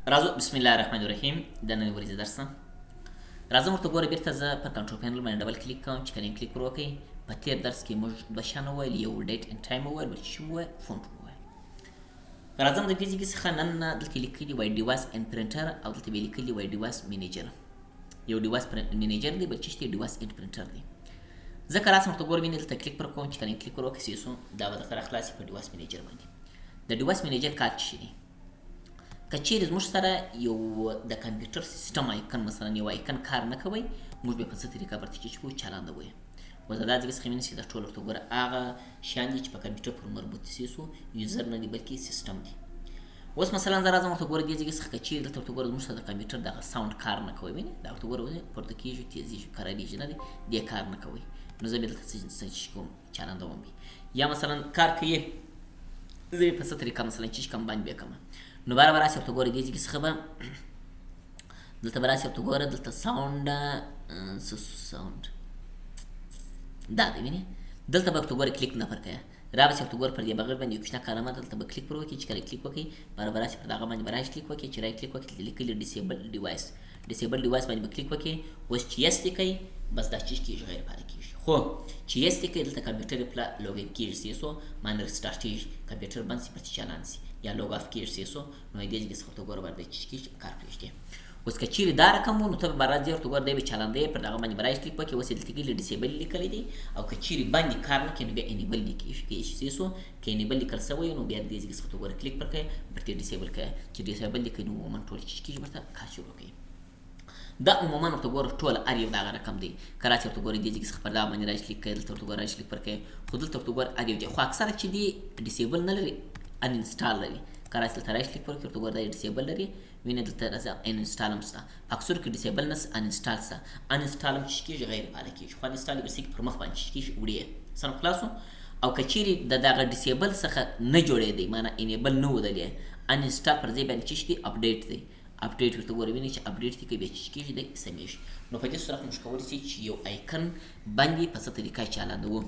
راځو، بسم الله الرحمن الرحیم. د نن ورځې درس راځم ورته ګوره. بیرته زه پر control panel باندې double click کوم. چې کله کلیک پر وکړئ، په تېر درس کې موږ دوه شیان وویل: یو date and time وویل، بل چې وویل font وویل. راځم د دې ځای څخه نن دلته لیکلي وای device and printer او دلته به لیکلي وای device manager. یو device manager دی، بل چې دی device and printer دی. ځکه راسم ورته ګورم، دلته کلیک پر کوم. چې کله کلیک ور وکړئ سو، دا به درته راخلاصي په device manager باندې. د device manager کار څه دی؟ که چیرې زموږ سره یو د کمپیوټر system icon، مثلا یو icon کار نه کوي، موږ به په څه طریقه ورته چې کوو چالانده وي. و دا ځکه څخه مینې چې دا ټول ورته ګوره هغه شیان دي چې په کمپیوټر پورې مربوط سي، سو user نه دي بلکې سیستم دي. اوس مثلا زه راځم ورته ګوره دې ځای څخه، که چیرې دلته ورته ګوره زموږ سره د کمپیوټر دغه sound کار نه کوي، وینې دا ورته ګوره پورته کېږي، تېزېږي، کرارېږي، نه دی دې کار نه کوي، نو زه به دلته څه چې کوم چالندوم. یا مثلا کار کوي، زه په څه طریقه مثلا چې کوم باندې بیا کوم. نو بار بار راسي ورته ګوره دې ځای څخه به دلته به راسي ورته ګوره دلته sound، څه sound دا دی، وینې دلته به ورته ګوره کلیک نه پر کوي. را به ورته ګوره پر دې بغیر باندې یو کوچنی کلمه، دلته به کلیک پر وکړي. چې کله کلیک وکړي، بار بار راسي پر دغه باندې به right click وکړي. چې right click وکړي، لیکلي disable device، disable device باندې به کلیک وکړي. اوس چې yes لیکي، بس دا چیز کېږي، غیر فعال کېږي. خو چې yes لیکي، دلته کمپیوټر پلا login کېږي، سي سو معنی restart کېږي، کمپیوټر بند سي، پرې چالان سي یا log off کېږي، سي سو. نو دې ځای څخه ورته ګوره باندې چې کېږي کار پرېږدي. اوس که چیرې دا رقم و، نو ته به راځې ورته ګوره دی به چالان دی، پر دغه باندې به right click وکړي. اوس یې دلته کې disable لیکلی دی او که چیرې باندې کار نه کوي، نو بیا enable لیکي سي سو. که enable لیکل سوی، نو بیا دې ځای څخه ورته ګوره کلیک پر کوي، ورته disable کوي. چې disable لیکي، نو عموماً ټول چې کېږي ورته کار شروع کوي. دا عموماً ورته ګوره ټول هر یو دغه رقم دی. که راسي ورته ګوره دې ځای څخه پر دغه باندې right click کوي، دلته ورته ګوره right click پر کوي. خو دلته ورته ګوره هر یو دی، خو اکثره چې دی disable نه لري، uninstall لري. که راسي دلته right click پر کوي، ورته ګوره دا disable لري، وینې دلته راځه uninstall هم شته. په اکثرو کې disable نه uninstall شته. Uninstall هم چې کېږي غیر فعاله کېږي، خو uninstall یې ورسې پر مخ باندې چې کېږي وړي سم خلاصو. او که چیرې د دغه disable څخه نه جوړېدی، معنی enable نه ودلې، uninstall پر ځای باندې چې دی update دی، update ورته ګوره ویني چې update دی، بیا چې کېږي دی سمېږي. نو په دې صورت موږ کولی شي چې یو icon باندې په څه طریقه چالانوو.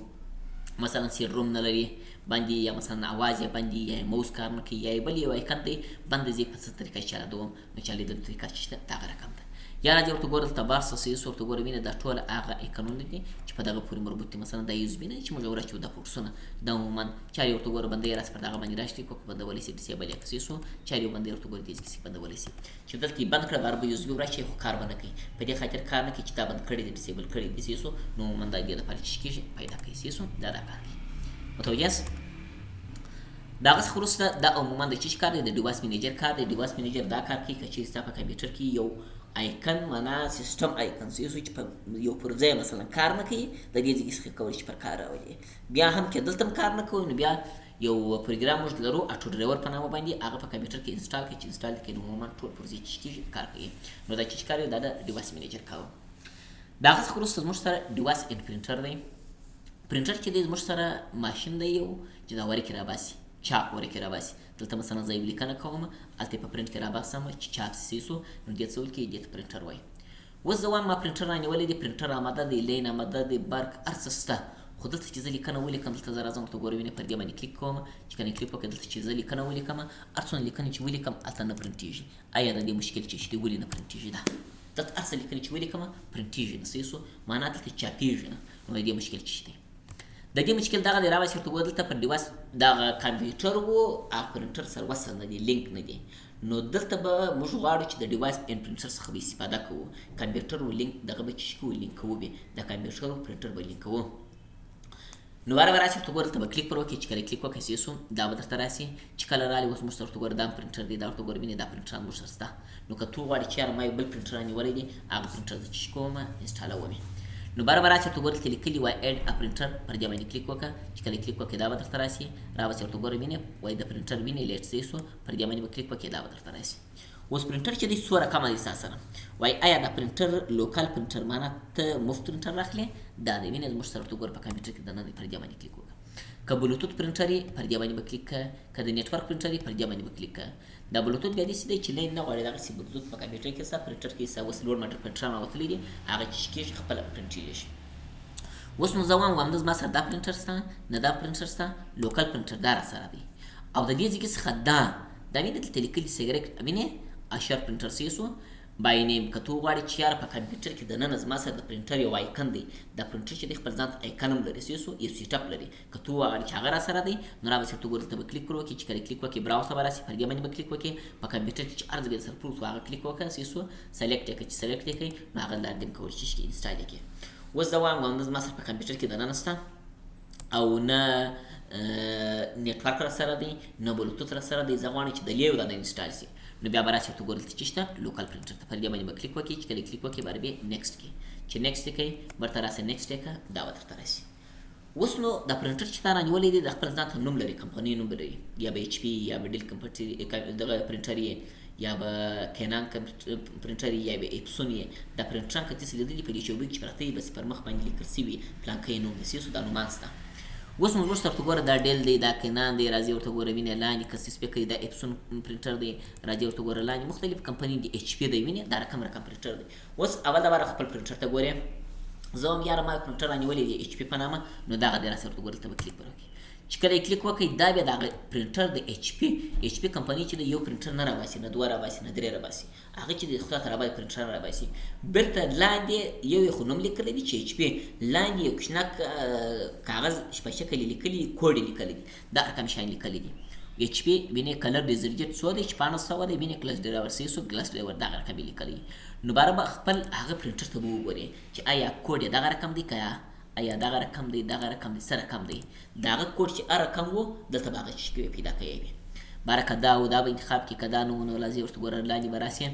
مثلا CD-ROM نه لري باندې، یا مثلا اواز یې باندې، یا موس کار نه کوي، یا بل یو icon دی باندې زه په څه طریقه چالانوم. نو چالېدلو طریقه چې شته دغه رقم ده. یا راځي ورته ګوره دلته بار څه سي ورته ګوره وینې دا ټول هغه icon ونه دي چې په دغه پورې مربوط دي. مثلا دا USB نه چې موږ ورچو دا پورټسونه، دا عموماً چاري ورته ګوره بندې راس پر دغه باندې right click وکړو، بندولی سي، disable یې کړي سو. چاري بندې ورته ګوره دې کې بندولی سي چې دلته یې بند کړه، بار به USB ورچي، خو کار به نه کوي. په دې خاطر کار نه کوي چې دا بند کړی دی، disable کړی دی سي سو. نو عموماً دا دې لپاره چې کېږي پیدا کوي سي سو، دا دا کار کوي. متوجه یاست؟ د هغه څخه وروسته دا عموماً د چیش کار دی؟ د device manager کار دی. Device manager دا کار کوي که چیرې ستا په کمپیوټر کې یو icon، معنا system icon څه چې په یو پر ځای مثلا کار نه کوي، د دې ځای څخه کولی شي پر کار راولي. بیا هم که دلته هم کار نه کوي، نو بیا یو پروګرام موږ لرو auto driver په نامه باندې، هغه په کمپیوټر کې install کړي. چې install کړي، نو عموماً ټول پرزې چې کېږي کار کوي. نو دا چې کار دی، دا د device manager کاوه. د هغه څخه وروسته زموږ سره device and printer دی. پرنټر چې دی زموږ سره ماشین دی یو چې دا ورکې راباسي، چاپ ورکې راباسي. دلته مثلا زه یو لیکنه کوم، هلته په پرنټ کې راباسم چې چاپ سي سو. نو دې څه ویل کېږي؟ دې ته پرنټر وایي. اوس زه وایم ما پرنټر رانیولی دی، پرنټر آماده دی، line آماده دی، برق هر څه شته، خو دلته چې زه لیکنه ولیکم، دلته زه راځم ورته ګوره وینې پر دې باندې کلیک کوم. چې کله کلیک وکړم، دلته چې زه لیکنه ولیکم، هر څونه لیکنې چې ولیکم هلته نه پرنټېږي. آیا د دې مشکل چې دی ولې نه پرنټېږي؟ دا دلته هر څه لیکنې چې ولیکم پرنټېږي نه سي سو، معنا دلته چاپېږي نه. نو د دې مشکل چې دی، د دې مشکل دغه دی. راوسي ورته ګوره دلته پر device دغه کمپیوټر و هغه پرنټر سره وصل نه دی، لینک نه دی. نو دلته به موږ غواړو چې د device and printer څخه به استفاده کوو، کمپیوټر و لینک دغه به چې کوو لینک کوو به د کمپیوټر و پرنټر به لینک کوو. نو بار بار راسي ورته ګوره دلته به کلیک پر وکړي. چې کله کلیک وکړي سي سو، دا به درته راسي. چې کله راغلی، اوس موږ سره ورته ګوره دا پرنټر دی، دا ورته ګوره وینې دا پرنټر موږ سره شته. نو که ته غواړې چې یاره ما یو بل پرنټر رانیولی دی، هغه پرنټر زه چې کوم انسټالوم یې. نو بار بار راسي ورته ګوره دلته لیکلي وای add a printer، پر دې باندې کلیک وکړه. چې کله کلیک وکړې، دا به درته راسي. راوسي ورته ګوره وینې وای د پرنټر وینې لیټ سي سو، پر دې باندې به کلیک وکړې، دا به درته راسي. اوس پرنټر چې دی څو رقمه دی ستا سره وای آیا دا پرنټر local printer، معنا ته مفت پرنټر راخلې، دا دی وینې زموږ سره ورته ګوره په کمپیوټر کې دننه دی، پر دې باندې کلیک وکړه. که Bluetooth printer یې، پر دې باندې به کلیک کړه. که د network printer یې، پر دې باندې به کلیک کړه. دا Bluetooth بیا داسې دی چې line نه غواړي، دغسې Bluetooth په کمپیوټر کې ستا پرنټر کې ستا اوس لوړ ماډل پرنټران راوتلي دي، هغه چې کېږي خپله پرنټېږي. اوس نو زه وایم همدا زما سره دا پرنټر شته نه، دا پرنټر شته، local printer دا را سره دی. او د دې ځای څخه دا دا وینې دلته لیکلي سیګریټ وینې اشر پرنټر سیسو by name. که ته وغواړې چې یاره په کمپیوټر کې دننه زما سره د پرنټر یو icon دی، دا پرنټر چې دی خپل ځان ته icon هم لري، سیسو یو setup لري، که ته وغواړې چې هغه را سره دی نو را به ته ګوره دلته به کلیک ور وکړې. چې کله کلیک وکړې browse ته به راسي، پر دې باندې به کلیک وکړې. په کمپیوټر کې چې هر ځای سره پروت هغه کلیک وکړه، سیسو select یې کړه. چې select یې کړې نو هغه لار دې کولی شي چې install یې کړې. اوس زه وایم نو زما سره په کمپیوټر کې دننه شته او نه network را سره دی نه بلوتوت را سره دی، زه غواړم چې د لیو دا نه install شي. نو بیا به راسي ته ګوره دلته چې شته local printer ته، پر دې باندې به کلیک وکړې. چې کله کلیک وکړې بیا به next کړې، چې next یې کړې ورته راسه next یې کړه، دا به درته راسي. اوس نو دا پرنټر چې تا رانیولی دی د خپل ځان ته نوم لري، کمپنۍ نوم لري، یا به HP یا به Dell کمپیوټر دغه پرنټر یې، یا به Canon پرنټر یا به Epson یې. دا پرنټران که تاسو لیدلي په دې چوبۍ کې چې پراته دي بس پر مخ باندې لیکل سوي پلانکی نوم دی، سیسو دا نومان سته. اوس نو وروسته ورته ګوره دا Dell دی، دا Canon دی، راځي ورته ګوره وینې لاندې که څه کوي دا Epson پرنټر دی، راځي ورته ګوره لاندې مختلف کمپنۍ دي، HP دی، وینې دا رقم رقم پرنټر دی. اوس اول دا باره خپل پرنټر ته ګورې، زه هم یاره ما پرنټر رانیولی دی HP په نامه، نو دغه دی راسه ورته ګوره دلته به کلیک پر وکړي. چې کله یې کلیک وکړي دا بیا د هغه پرنټر د HP کمپنۍ چې دی یو پرنټر نه راباسي، نه دوه راباسي، نه درې راباسي، هغه چې د خدای ته راباسي پرنټر راباسي. بیرته لاندې یو یې خو نوم لیکلی دی چې HP، لاندې یو کوچنک کاغذ په شکل یې لیکلي، کوډ یې لیکلی دی، دا ارقام شیان لیکلي دي. HP وینې color LaserJet څو دی، 1600 دی، وینې glass driver سیسو glass driver دغه رقم یې لیکلی. نو باره به خپل هغه پرنټر ته به وګورې چې آیا کوډ یې دغه رقم دی که آیا دغه رقم دی، دغه رقم دی، څه رقم دی. د هغه کوډ چې هر رقم و دلته به هغه چې پیدا کوي. باره که دا و دا به انتخاب کړي، که دا نه و نو لازم ورته ګوره لاندې به راسي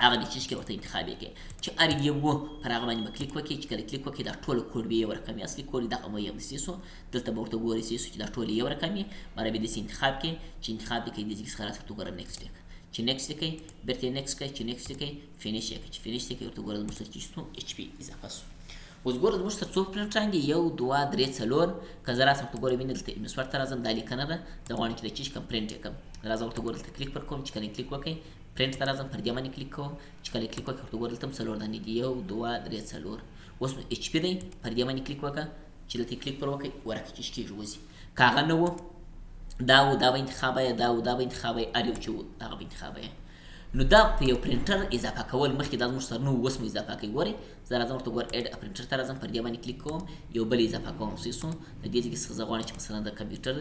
هغه د چیش کې ورته انتخاب یې کړي چې هر یو و پر هغه باندې به کلیک وکړي. چې کله کلیک وکړي دا ټول کوډ به یو رقم وي، اصلي کوډ دغه مو یو دی سیسو، دلته به ورته ګوري سیسو چې دا ټول یو رقم وي. باره به داسې انتخاب کړي چې انتخاب دې کړي دې ځای څخه راسه ورته ګوره next یې کړه، چې next یې کړي بیرته یې next کړي، چې next یې کړي finish یې کړي، چې finish یې کړي ورته ګوره زموږ سره چې شتون HP اضافه شو. اوس ګوره زموږ سره څو پرنټران دي، یو دوه درې څلور. که زه راسم ورته ګوره وینې دلته MS Word ته راځم، دا لیکنه ده، زه غواړم چې د چیش کوم پرنټ یې کړم، راځم ورته ګوره دلته کلیک پر کوم. چې کله کلیک وکړئ پرنټ ته راځم، پر دې باندې کلیک کوم. چې کله کلیک وکړئ ورته ګوره دلته هم څلور دانې دي، یو دوه درې څلور. اوس نو HP دی، پر دې باندې کلیک وکړه، چې دلته کلیک پر وکړئ ورکه چیش کېږي وځي. که هغه نه و دا و دا به انتخاب یې، دا و دا به انتخاب یې، هر یو چې و هغه به انتخاب یې. نو دا په یو پرنټر اضافه کول مخکې دا زموږ سره نه وو، اوس مو اضافه کوي. ګورئ زه راځم ورته ګوره add printer ته راځم، پر دې باندې کلیک کوم، یو بل اضافه کوم. سیسو د دې ځای څخه زه غواړم چې مثلا د کمپیوټر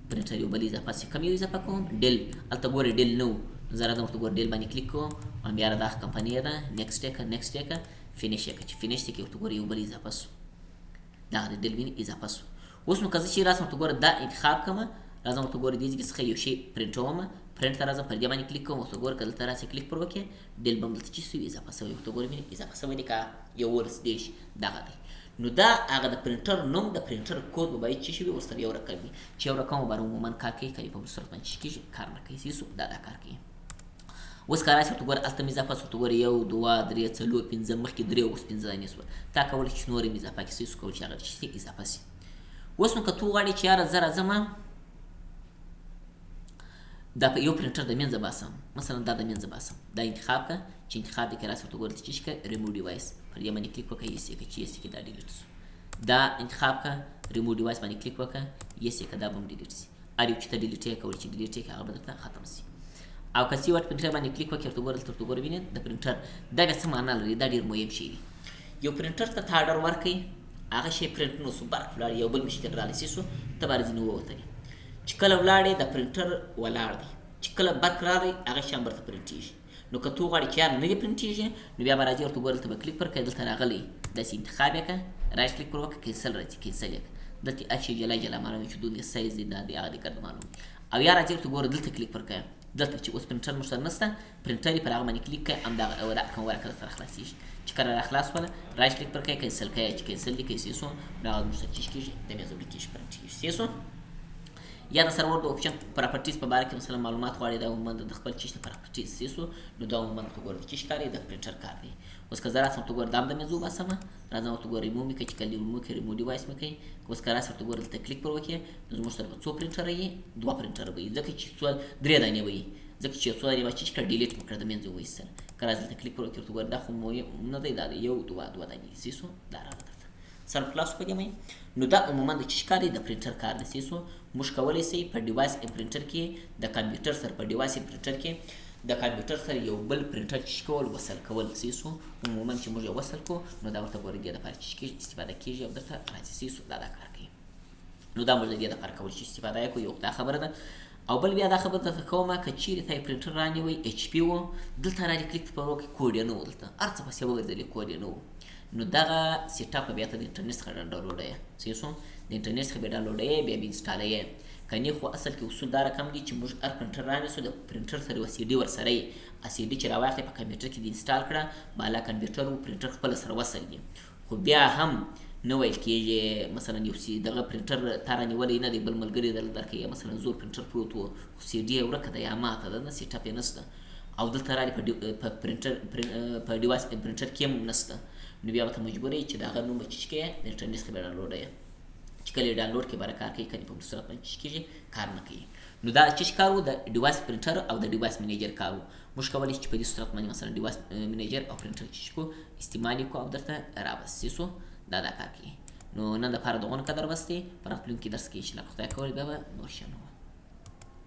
پرنټر یو بل اضافه شي، کوم یو اضافه کوم Dell، هلته ګورئ Dell نه و، زه راځم ورته ګوره Dell باندې کلیک کوم، بیا دا کمپنۍ ده، next یې کړه، next یې کړه، finish یې کړه. چې finish یې کړي ورته ګوره یو بل اضافه شو، دغه د Dell وینې اضافه شو. اوس نو که زه چې راسم ورته ګوره دا انتخاب کړم، راځم ورته ګوره دې ځای څخه یو شی پرنټوم، پرنټ ته راځم، پر دې باندې کلیک کوم، ورته ګوره که دلته راسې کلیک پر وکړې Dell به هم دلته چې سوي اضافه سوی، ورته ګوره وینې اضافه سوی دی که 11 30 دغه دی. نو دا هغه د پرنټر نوم، د پرنټر کوډ به باید چې شي وي ورسره یو رقم وي، چې یو رقم به عموما کار کوي، که په بل صورت باندې چې کېږي کار نه کوي. سیسو دا دا کار کوي. اوس که راسي ورته ګوره هلته مې اضافه سوه، ورته ګوره یو دوه درې څلور پنځه، مخکې درې اوس پنځه دانې سوه. تا کولی شي چې نورې هم اضافه کړې، سیسو کولی شي هغه چې اضافه سي. اوس نو که ته وغواړې چې یاره زه راځم دا په یو پرنټر د منځه باسم، مثلا دا د منځه باسم، دا انتخاب کړه، چې انتخاب دې کړه راسه ورته ګوره چې کړه ریموو ډیوایس، پر دې باندې کلیک وکړه، yes یې کړه، چې yes یې کړه دا delete شو. دا انتخاب کړه، ریموو ډیوایس باندې کلیک وکړه، yes یې کړه، دا به هم delete شي. هر یو چې ته delete یې کولی چې delete یې کړه هغه به درته ختم شي. او که see what printer باندې کلیک وکړې ورته ګوره دلته ورته ګوره وینې د پرنټر دا بیا څه معنا لري، دا ډېر مهم شی دی. یو پرنټر ته ته order ورکړې هغه شی پرنټ نه شو، برق ولاړ، یو بل مشکل راغلی سي ته به ځینې ووتلې. چې کله ولاړې د پرنټر ولاړ دی، چې کله برق راغی هغه شیان برته پرنټېږي. نو که ته وغواړې چې یار نه دې پرنټېږي نو بیا به راځي ورته ګوره دلته به کلیک پر کړې، دلته راغلی داسې انتخاب یې کړه، right click پر وکړه، cancel راځي، cancel یې کړه. دلته هر شی جلا جلا معلوم چې دونه سایز دی، دا دی هغه دی ګرد معلوم. او یا راځي ورته ګوره دلته کلیک پر کړه، دلته چې اوس پرنټر موږ سره نشته، پرنټر یې پر هغه باندې کلیک کړه، همدغه دا کوم ورقه درته راخلاصېږي. چې کله راخلاص شوله right click پر کړه، cancel کړه، چې cancel دې کړي سي نو هغه موږ سره چې کېږي د منځه وړل کېږي، پرنټ کېږي سي. یا د سرور د option properties په باره کې مثلا معلومات غواړي، دا عموما د خپل چیش د properties سیسو، نو دا عموما ورته ګوره چې کار د پرنټر کار دی. اوس که زه راسم ورته ګوره دا هم د منځه وباسم، راځم ورته ګوره ریموو مې کړه، چې کله ریموو کړې ریموو ډیوایس مې کړې. اوس که راسم ورته ګوره دلته کلیک پر وکړې نو زموږ سره به څو پرنټر وي، دوه پرنټر به وي، ځکه چې څو درې دانې به وي، ځکه چې څو دانې به چې کړه delete مې کړه د منځه وایستل. که راځي دلته کلیک پر وکړې ورته ګوره دا خو مهم نه دی، دا دی یو دوه دوه دانې سیسو دا راغله درته سر خلاص په دې مې. نو دا عموما د چیش کار دی، د پرنټر کار دی. سیسو موږ کولی شئ په device پرنټر کې د کمپیوټر سره په device پرنټر کې د کمپیوټر سره یو بل پرنټر چې کول وصل کول، صحیح سو؟ عموما چې موږ یې وصل کو، نو دا ورته ګوره دې دپاره چې کېږي، استفاده کېږي او درته راځي، صحیح سو؟ دا دا کار کوي. نو دا موږ د دې دپاره کول چې استفاده یې کوو. یو دا خبره ده او بل بیا دا خبره درته کوم، که چیرې تا یې پرنټر رانیوی، ایچ پي و، دلته رالې کلیک پر وکړې، کوډ یې نه و، دلته هر څه پسې وګرځېدلې، کوډ یې نه و، نو دغه setup بیا ته د انټرنیټ څخه ډاونلوډوې، صحیح سو؟ د انټرنیټ څخه بیا ډاونلوډوې، بیا به انسټالوې. کني خو اصل کې اصول دا رقم دي چې موږ هر پرنټر رانیسو، د پرنټر سره یوه سي ډي ورسره وي. سي ډي چې راواخلې، په کمپیوټر کې دې install کړه، بالا کمپیوټر و پرنټر خپله سره وصل دي. خو بیا هم نه ویل کېږي، مثلا یو سي دغه پرنټر تا رانیولی نه دی، بل ملګري درله درکوي، مثلا زوړ پرنټر پروت و، خو سي ډي یې ورکه ده یا ماته ده، نه setup یې نشته، او دلته راغلې په پرنټر، په device پرنټر کې هم نشته، نو بیا به ته مجبور یې چې د هغه نوم به چې کوې، د انټرنیټ څخه به ډاونلوډوې. چې کله یې ډاونلوډ کړې، باره کار کوي، کنې په بل صورت باندې چې کېږي، کار نه کوي. نو دا چې کار و، د device printer او د device manager کار و. موږ کولی شو چې په دې صورت باندې مثلا device manager او پرنټر چې کو استعمال یې کو او درته رابسي سو. دا دا کار کوي. نو نن دپاره دغونه قدر بس دی. په راتلونکي درس کې چې خدای کول، بیا به نور شیان ووایو.